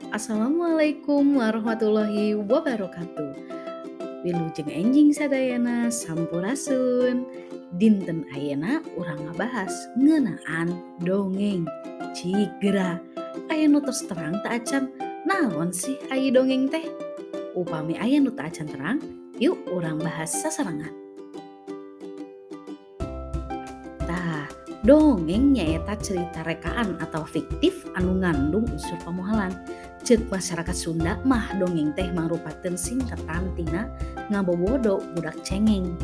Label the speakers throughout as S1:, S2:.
S1: Assalamualaikum warahmatullahi wabarakatuh. Wilujeng enjing sadayana, sampurasun. Dinten ayeuna urang ngabahas ngeunaan dongeng. Cigra, aya nu tos terang teu acan naon sih ai dongeng teh? Upami aya nu teu acan terang, yuk urang bahas sasarengan. Tah, dongeng nyaeta cerita rekaan atau fiktif anu ngandung unsur pamohalan. Ceuk masyarakat Sunda mah dongeng teh mangrupakeun singkatan tina ngabobodo budak cengeng.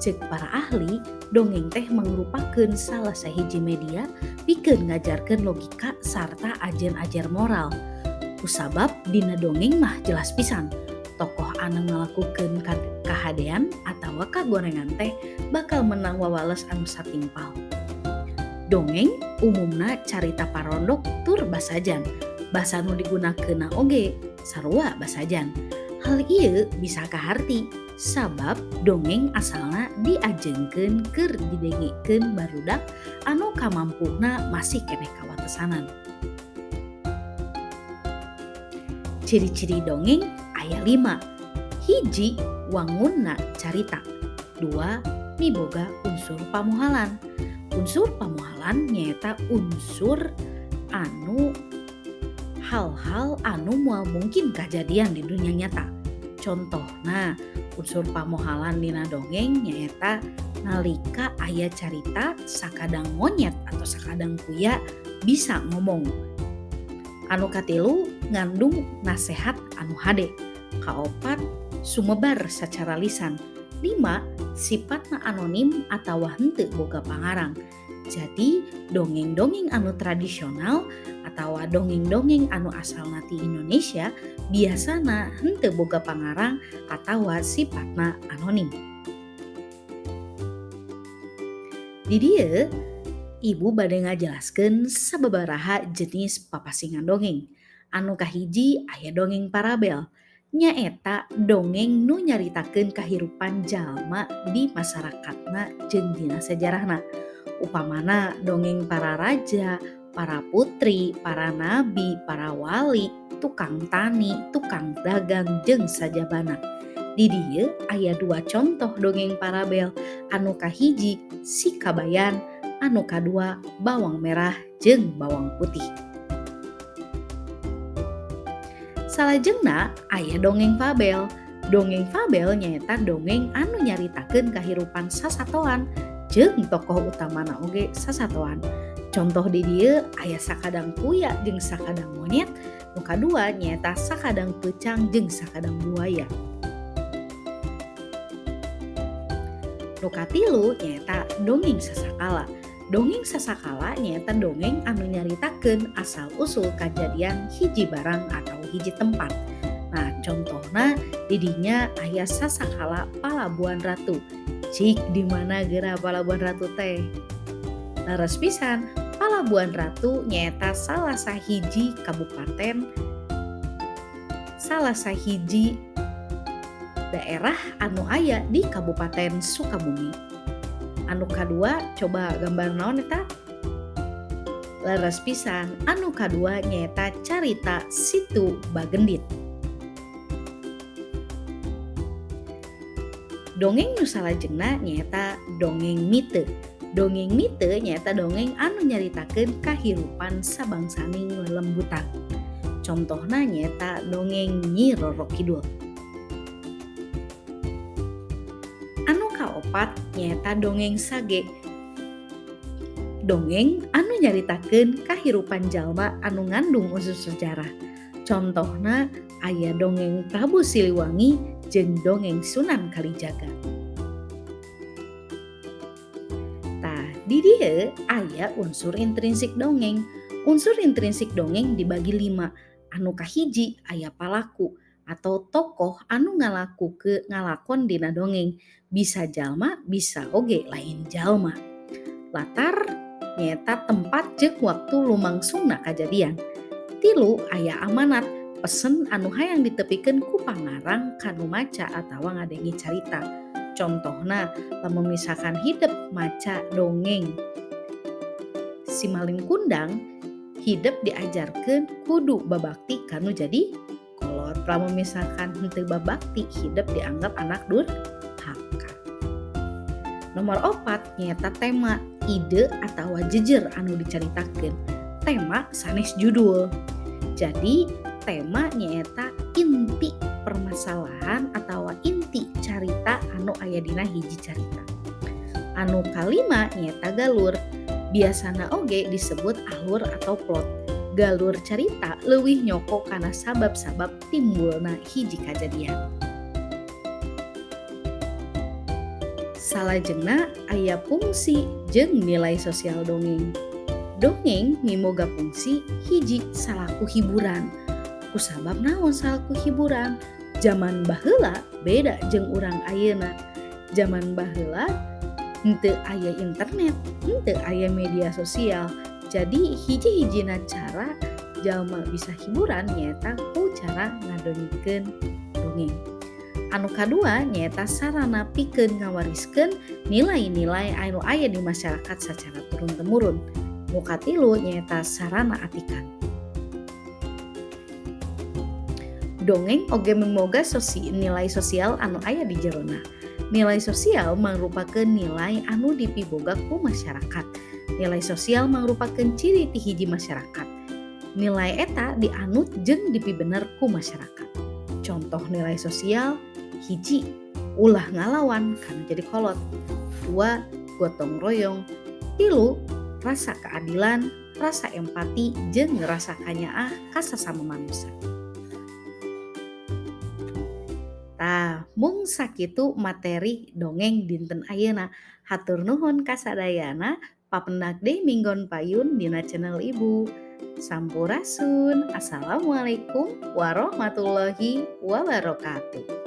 S1: Ceuk para ahli, dongeng teh mangrupakeun salah sahiji media pikeun ngajarkeun logika sarta ajen-ajer moral. Kusabab dina dongeng mah jelas pisan, tokoh anu ngalakukeun kahadean atawa kagorengan teh bakal menang wawales anu satimpal. Dongeng umumna carita parondok tur basajan. Basa nu digunakeunna oge sarua basajan. Hal ieu bisa kaharti sabab dongeng asalna diajeungkeun keur didengekeun barudak anu kamampuhna masih keneh kawatesanan. Ciri-ciri dongeng aya 5. Hiji, wangunna carita. 2, miboga unsur pamohalan. Unsur pamohalan nyaeta unsur anu hal-hal anu moal mungkin kajadian di dunia nyata. Contohna, unsur pamohalan dina dongeng nyaeta nalika aya carita sakadang monyet atau sakadang kuya bisa ngomong. Anu katilu, ngandung nasehat anu hade. Kaopat, sumebar sacara lisan. 5, sifatna anonim atawa henteu boga pangarang. Jadi dongeng-dongeng anu tradisional atawa dongeng-dongeng anu asalna ti Indonesia biasana henteu boga pangarang atawa sifatna anonim. Di dieu ibu bade ngajelaskeun sababaraha jenis papasingan dongeng. Anu kahiji aya dongeng parabel, nyaeta dongeng nu nyaritakeun kahirupan jalma di masyarakatna jeung dina sejarahna. Upamana dongeng para raja, para putri, para nabi, para wali, tukang tani, tukang dagang jeung sajabana. Di dieu aya 2 contoh dongeng parabel, anu kahiji si kabayan, anu kadua bawang merah jeung bawang putih. Salajengna aya dongeng fabel. Dongeng fabel nyaeta dongeng anu nyaritakeun kahirupan sasatoan jeung tokoh utamana oge sasatoan. Contoh di dieu aya sakadang kuya jeung sakadang monyet, nu kadua nyaeta sakadang peucang jeung sakadang buaya. Nu katilu nyaeta dongeng sasakala. Dongeng sasakala nyaeta dongeng anu nyaritakeun asal-usul kajadian hiji barang atau hiji tempat. Nah, contohna didinya aya sasakala Palabuhan Ratu. Cik di mana geura Palabuhan Ratu teh? Leres pisan, Palabuhan Ratu nyaeta salah sahiji kabupaten, salah sahiji daerah anu aya di Kabupaten Sukabumi. Anu kadua coba gambar naon eta? Leres pisan, anu kadua nyaeta carita Situ Bagendit. Dongeng nu salajengna nyaeta dongeng mite. Dongeng mite nyaeta dongeng anu nyaritakeun kahirupan sabangsaning lelembutan. Contohna nyaeta dongeng Nyi Roro Kidul. Anu kaopat nyaeta dongeng sage. Dongeng anu nyaritakeun kahirupan jalma anu ngandung unsur sejarah. Contohna aya dongeng Prabu Siliwangi jeung dongeng Sunan Kalijaga. Tah, di dieu aya unsur intrinsik dongeng. Unsur intrinsik dongeng dibagi 5. Anu kahiji aya palaku atau tokoh anu ngalakon dina dongeng. Bisa jalma, bisa oge lain jalma. Latar nyaeta tempat jeung waktu lumangsungna kajadian. 3, aya amanat, pesen anu hayang ditepikeun ku pangarang kanu maca atawa ngadenge carita. Contohna, lamun misalkan hidep maca dongeng Si Malin Kundang, Hidep diajarkeun kudu babakti kanu jadi kolot. Lamun misalkan henteu babakti, hidep dianggap anak durhaka. Nomor 4 nyaeta tema, ide atawa jejer anu dicaritakeun. Tema sanes judul. Jadi tema nyaeta inti permasalahan atawa inti carita anu aya dina hiji carita. Anu kalima nyaeta galur. Biasana oge disebut alur atau plot. Galur carita leuwih nyoko kana sabab-sabab timbulna hiji kajadian. Salajengna aya fungsi jeung nilai sosial dongeng. Dongeng miboga fungsi hiji salaku hiburan. Kusabab naon salaku hiburan? Zaman baheula beda jeung urang ayeuna. Zaman baheula henteu aya internet, henteu aya media sosial. Jadi hiji-hijina cara jalma bisa hiburan nyaeta ku cara ngadongengkeun dongeng. Anu kadua nyaeta sarana pikeun ngawariskeun nilai-nilai anu aya di masyarakat sacara turun-temurun. Nu katilu nyaeta sarana atikan. Dongeng oge miboga nilai sosial anu aya di jerona. Nilai sosial mangrupakeun nilai anu dipiboga ku masyarakat. Nilai sosial mangrupakeun ciri ti hiji masyarakat. Nilai eta dianut jeung dipibener ku masyarakat. Contoh nilai sosial, hiji, ulah ngalawan kanu jadi kolot. 2, gotong royong. 3, rasa keadilan, rasa empati jeung rasa kanyaah ka sasama manusia. Tah, mung sakitu materi dongeng dinten ayeuna. Hatur nuhun kasadayana, papendak deui minggon payun dina channel Ibu. Sampurasun. Assalamualaikum warahmatullahi wabarakatuh.